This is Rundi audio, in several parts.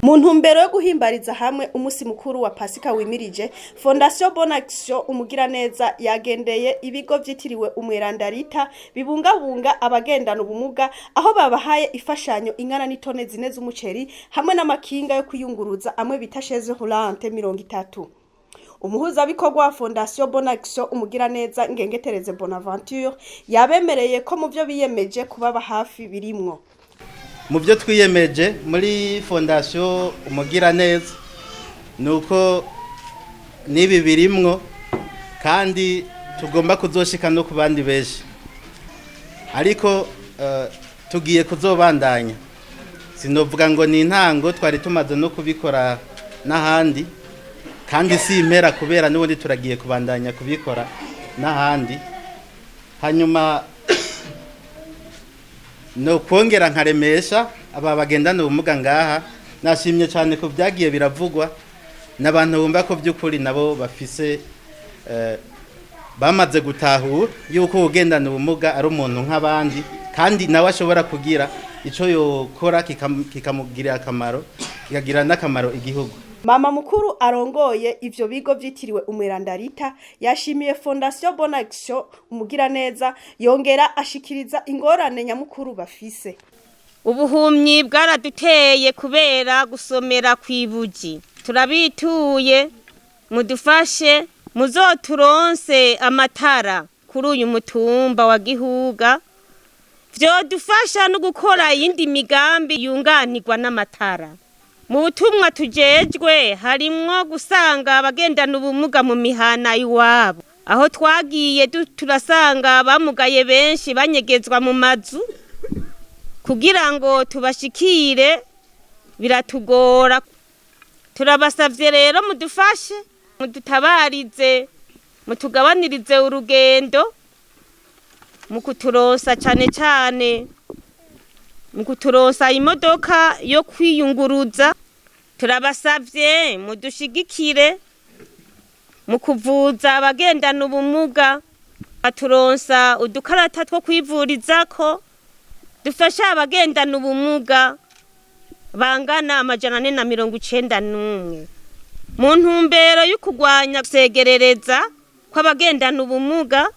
Mu ntumbero yo guhimbariza hamwe umusi mukuru wa Pasika wimirije, Fondation Bonne Action Umugiraneza yagendeye ibigo vyitiriwe Umweranda Rita bibungabunga abagendana ubumuga, aho babahaye ifashanyo ingana n'itone 4 z'umuceri hamwe n'amakinga yo kwiyunguruza amwe bita chaise roulante 30. Umuhuzabikorwa wa Fondation Bonne Action Umugiraneza, Ngengetereze Bonaventure, yabemereye ko mu vyo biyemeje kubaba hafi birimwo. Mu byo twiyemeje muri Fondation Umugiraneza ni uko n'ibi birimwo, kandi tugomba kuzoshika no ku bandi benshi, ariko tugiye kuzobandanya. Sinovuga ngo ni intango, twari tumaze no kubikora n'ahandi, kandi si impera, kubera n'ubundi turagiye kubandanya kubikora n'ahandi. Hanyuma no kongera nkaremesha aba bagendana ubumuga ngaha. Nashimye cyane ko byagiye biravugwa n'abantu bumva ko by'ukuri nabo bafise bamaze gutahura yuko ugendana ubumuga ari umuntu nk'abandi, kandi nawe ashobora kugira ico yokora kikamugirira akamaro, kikagira n'akamaro igihugu. Mama mukuru arongoye ivyo bigo vyitiriwe Umweranda Rita yashimiye Fondation Bonne Action Umugiraneza, yongera ashikiriza ingorane nyamukuru bafise. Ubuhumyi bwaraduteye kubera gusomera kw'ibuji. Turabituye mudufashe, muzoturonse amatara kuri uyu mutumba wa Gihuga. Vyodufasha no gukora iyindi migambi yunganirwa n'amatara. Mu butumwa tujejwe harimwo gusanga abagendana ubumuga mu mihana iwabo. Aho twagiye turasanga abamugaye benshi banyegezwa mu mazu, kugira ngo tubashikire biratugora. Turabasavye rero mudufashe, mudutabarize, mutugabanirize urugendo mu kuturonsa, cane cane mu kuturonsa imodoka yo kwiyunguruza. Turabasavye mudushigikire mu kuvuza abagendana ubumuga, baturonsa udukarata two kwivurizako dufasha abagendana ubumuga bangana 491, mu ntumbero yo kurwanya gusegerereza kw'abagendana ubumuga.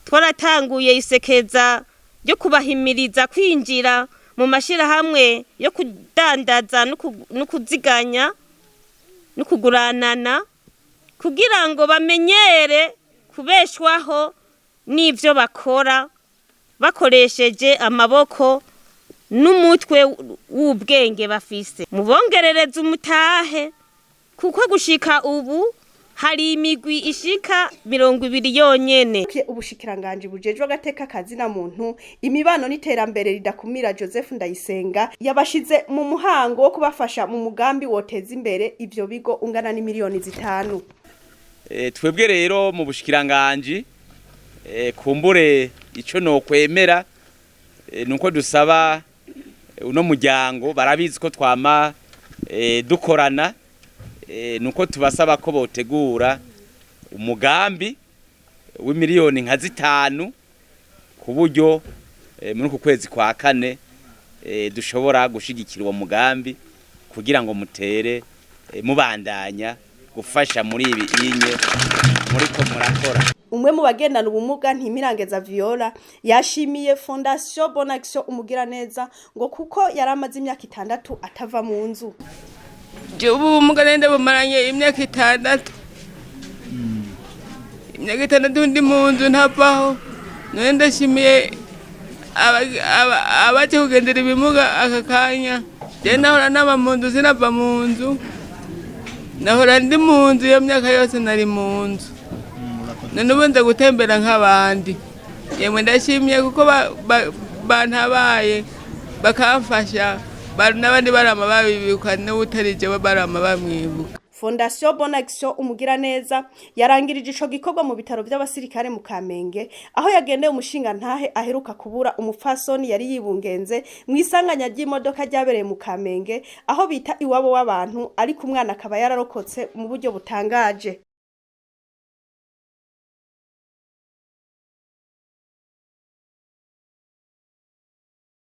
Twaratanguye isekeza ryo kubahimiriza kwinjira mu mashirahamwe yo kudandaza no kuziganya no kuguranana, kugira ngo bamenyere kubeshwaho n'ivyo bakora bakoresheje amaboko n'umutwe w'ubwenge bafise. Mubongerereza umutahe, kuko gushika ubu hari imigwi ishika 20 yonyene. Ubushikiranganji bujejwe agateka kazina muntu, imibano n'iterambere ridakumira, Joseph Ndayisenga, yabashize mu muhango wo kubafasha mu mugambi woteza imbere ivyo bigo ungana n'imiliyoni 5. Twebwe rero mu bushikiranganji, kumbure ico nokwemera nuko dusaba uno muryango, barabizi ko twama dukorana, nuko tubasaba ko botegura umugambi w'imiliyoni nka 5, ku buryo muri uku kwezi kwa kane dushobora gushigikira uwo mugambi, kugira ngo mutere mubandanya gufasha muri ibi inye muriko murakora. Umwe mu bagendana ubumuga, Ntimirangeza Viola, yashimiye Fondation Bonne Action Umugiraneza, ngo kuko yari amaze imyaka 6 atava mu nzu. Jewe ubu bumuga nenda bumaranye imyaka 6, imyaka 6 ndi mu nzu ntavaho. None ndashimiye abaje kugendera ibimuga aka kanya. Jewe nahora naba mu nzu, sinava mu nzu, nahora ndi mu nzu. Iyo myaka yose nari mu nzu, none ubu nza gutembera nk'abandi. Yemwe, ndashimye kuko bantabaye bakamfasha. N'abandi barama babibuka, n'utari jewe barama bamwibuka. Fondation Bonne Action Umugiraneza yarangirije ico gikorwa mu bitaro vy'abasirikare mu Kamenge, aho yagendeye umushinga ntahe aheruka kubura umupfasoni yari yibungenze mu isanganya ry'imodoka ryabereye mu Kamenge, aho bita iwabo w'abantu, ariko umwana akaba yararokotse mu buryo butangaje.